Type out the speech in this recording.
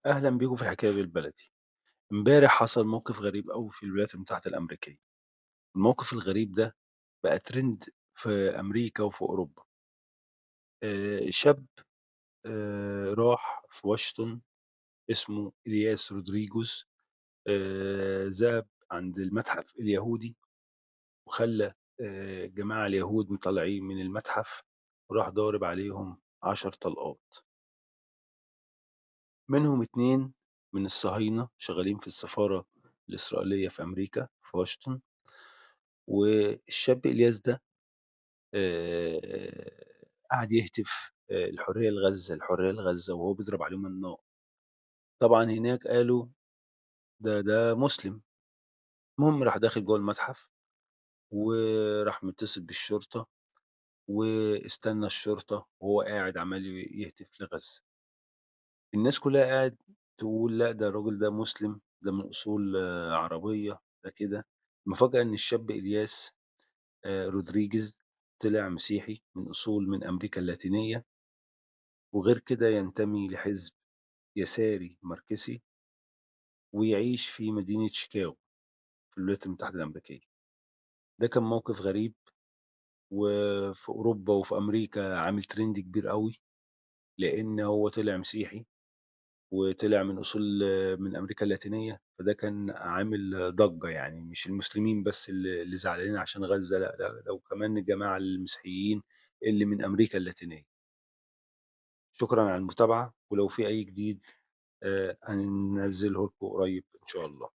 أهلًا بيكم في الحكاية بالبلدي. امبارح حصل موقف غريب أوي في الولايات المتحدة الأمريكية. الموقف الغريب ده بقى trend في أمريكا وفي أوروبا. شاب راح في واشنطن اسمه إلياس رودريجوز، ذهب عند المتحف اليهودي وخلّى الجماعة اليهود مطلعين من المتحف وراح ضارب عليهم 10 طلقات. منهم 2 من الصهاينة شغالين في السفارة الإسرائيلية في أمريكا في واشنطن، والشاب إلياس ده قعد يهتف الحرية لغزة، الحرية لغزة، وهو بيضرب عليهم النار. طبعًا هناك قالوا ده مسلم. المهم راح داخل جوّه المتحف وراح متصل بالشرطة واستنى الشرطة وهو قاعد عمّال يهتف لغزة. الناس كلّها قاعد تقول لأ ده الراجل ده مسلم، ده من أصول عربية، ده كده. المفاجأة إن الشاب إلياس رودريجيز طلع مسيحي من أصول من أمريكا اللاتينية، وغير كده ينتمي لحزب يساري ماركسي ويعيش في مدينة شيكاغو في الولايات المتحدة الأمريكية. ده كان موقف غريب، وفي أوروبا وفي أمريكا عامل trend كبير أوي، لإن هو طلع مسيحي وطلع من أصول من أمريكا اللاتينية، فده كان عامل ضجة يعني، مش المسلمين بس اللي زعلانين عشان غزة، لأ، ده وكمان الجماعة المسيحيين اللي من أمريكا اللاتينية. شكرًا على المتابعة، ولو في أي جديد هننزله لكم قريب إن شاء الله.